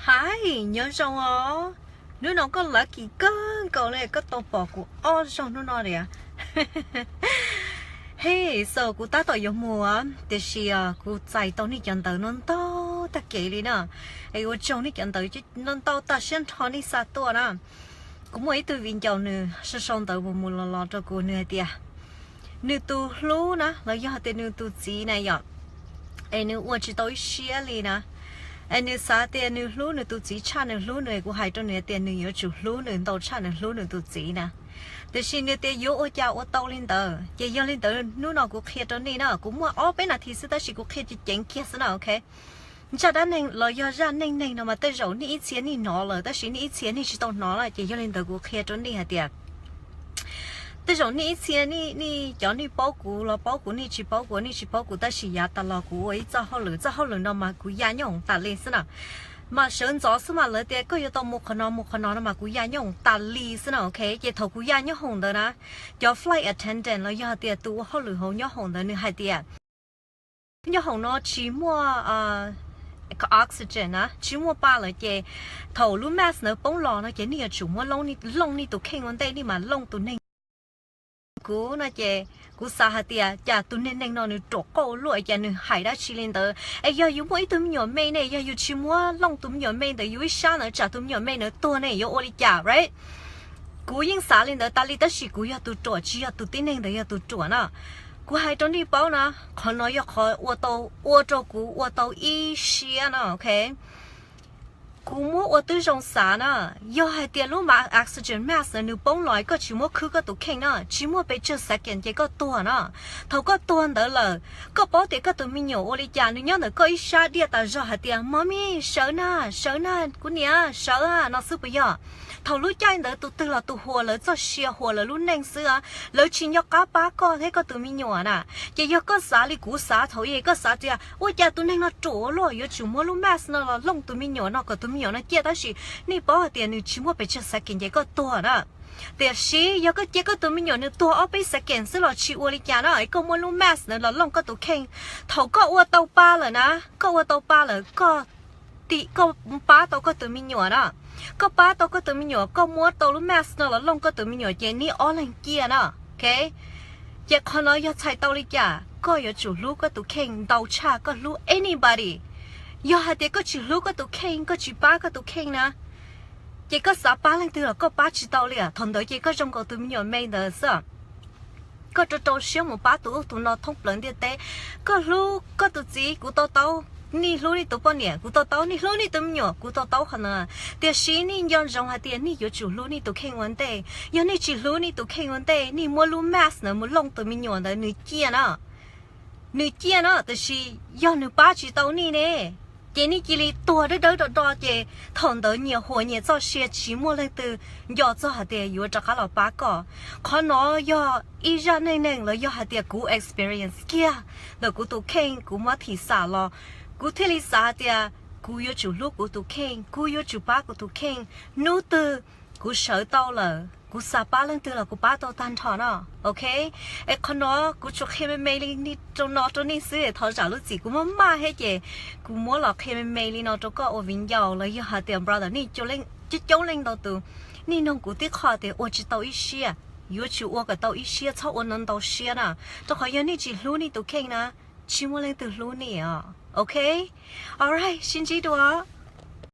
Hais, nyob zoo os. Hnub no koj lucky kawg nkaus li, koj tau pom kuv ob zaug hnub no tiag. Hej, so kuv tab tom yuav mus, tiam sis kuv txais tau nej cov ntawv no ntau tag kev li na. Es ua tsaug nej cov ntawv no ntau tag siab nrho nej xa tuaj na. Kuv muaj ib tug viv ncaus nws sau sau ntawv mus mus los los rau kuv, nws hais tias nws tus hlub na, los yog tias nws tus txiv na yom, es nws ua tsis tau ib siab li na. Es nws xav tias nws hlub nws tus txiv tshaj nws hlub nws, kuv hais rau nws tias nws yuav tsum hlub nws ntau tshaj nws hlub nws tus txiv na. Tiam sis nws tias yuav ua cas ua tau li ntawd, ces yog li ntawd hnub no kuv qhia rau nej na, kuv muaj ob peb nas this xwb tab sis kuv qhia ceev ceev kiag xwb na, ok. Zaj dab neeg los yog zaj neej neeg no mas tej zaum nej ib txhia nej hnov lawm tab sis nej ib txhia nej tsis tau hnov na, ces yog li ntawd kuv qhia rau nej hais tias tej zaum nej ib txhia nej, nej cov nej paub kuv los paub kuv, nej tsis paub kuv nej tsis paub kuv, tab sis yav tas los kuv ua ib txoj hauj lwm, txoj hauj lwm no mas kuv ya nyob hoom tas li xwb na. Mas sawv ntxov xwb mas lawv tias koj yuav tau mus qhov no mus qhov no no mas kuv ya nyob hoom tas li xwb na, ok. Ces thaum kuv ya nyob hoom ntawd na, cov flight attendant los yog hais tias tus ua hauj lwm hauv nyob hoom ntawd nws hais tias nyob hoom no tsis muaj oxygen na, tsis muaj pa lawm ces thaum lub mask ntawd poob los no ces nej yuav tsum muab looj nej tus kheej ua ntej, nej mam looj tus neeg. Kuv no ces kuv xav hais tias cas tus neeg neeg no nws ruam qauj luaj, cas nws hais dab tsi li ntawd. Es yog yus muaj ib tug me nyuam me ne, yog yus tsis muab looj tus me nyuam me ntawd yus ib sab ntawd tsam tus me nyuam me ntawd tuag ne yuav ua li cas, right? Kuv yeej xav li ntawd tas li tab sis kuv yog tus ruam tsis yog tus tib neeg ntawd yog tus ruam na. Kuv hais rau nej paub na, qhov no yog qhov ua tau, ua rau kuv ua tau ib siab na, ok. Kuv muab ua tib zoo xav na, yog hais tias lub oxygen mask ntawd nws poob los koj tsis muab khwb koj tus kheej na, tsis muaj pes tsawg second ces koj tuag na. Thaum koj tuag ntawd lawm, koj paub tias koj tus me nyuam ua li cas, nws nyob ntawm koj ib sab diaj tas zog hais tias mommy sawv na, sawv na, kuv niam sawv no xwb puas yog? Thaum lub caij ntawd tus twg los tus huas lawv txoj sia huas lawv lub neej xwb, lawv tsis nco qab pab koj thiab koj tus me nyuam na. Ces yog koj xav li kuv xav thaum ub, koj xav tias ua cas tus neeg no ruam ua luaj yuav tsum muab lub mask no los looj tus me nyuam no kom tus me nyuam no ciaj, tab sis nej paub hais tias nws tsis muaj pes tsawg second ces koj tuag na. Tiam sis yog koj cia koj tus me nyuam nws tuag ob peb second xwb los tsis ua li cas na, es koj muab lub mask ntawd los looj koj tus kheej. Thaum koj ua tau pa lawm na, koj ua tau pa lawm, koj, koj pab tau koj tus me nyuam na. Koj pab tau koj tus me nyuam, koj muab tau lub mask no los looj koj tus me nyuam ces neb ob leeg ciaj na, ok. Ces qhov no yog txhais tau li cas, koj yuav tsum hlub koj tus kheej ntau tshaj koj hlub anybody. Yog hais tias koj tsis hlub koj tus kheej, koj tsis pab koj tus kheej na, ces koj xav pab leej twg los koj pab tsis tau li. Thaum ntawd ces koj zoo nkaus tus me nyuam me ntawd xwb. Koj rau rau siab mus pab tus ub tus no thoob plaws ntiaj teb. Koj hlub koj tus txiv, kuv to taub. Nej hlub nej tus poj niam, kuv to taub. Nej hlub nej tus me nyuam, kuv to taub qhov ntawd. Tiam sis nej nco ntsoov hais tias nej yuav tsum hlub nej tus kheej ua ntej. Yog nej tsis hlub nej tus kheej ua ntej, nej muab lub mask ntawd mus looj tus me nyuam ntawd nws ciaj na. Nws ciaj na, tiam sis yog nws pab tsis tau nej ne, ces nej cia li tuag dawb dawb do do ces thaum ntawd nyias huas nyias txoj sia, tsis muaj leej twg nco txog hais tias yuav rov qab los pab koj. Qhov no yog ib zaj neej neeg los yog hais tias kuv experience kiag ntawm kuv tus kheej, kuv muab thim xam los kuv thiaj li xav hais tias kuv yuav tsum hlub kuv tus kheej, kuv yuav tsum pab kuv tus kheej. Hnub twg kuv sawv tau lawm, kuv xav pab leej twg los kuv pab tau tag nrho no, ok. Es qhov no kuv tsuas qhia me me li rau no rau nej xwb, thov zam lub txim kuv maj maj thiab ces kuv muab los qhia me me li no rau koj ua viv ncaus los yog hais tias brother nej coob leej ntau tus, nej nug kuv tib qho tias ua tsis tau ib siab, yuav tsum ua kom tau ib siab, txhob ua no ntau siab na, rau qhov yog nej tsis hlub nej tus kheej na, tsis muaj leej twg hlub nej os, ok. Alright, sib ntsib dua.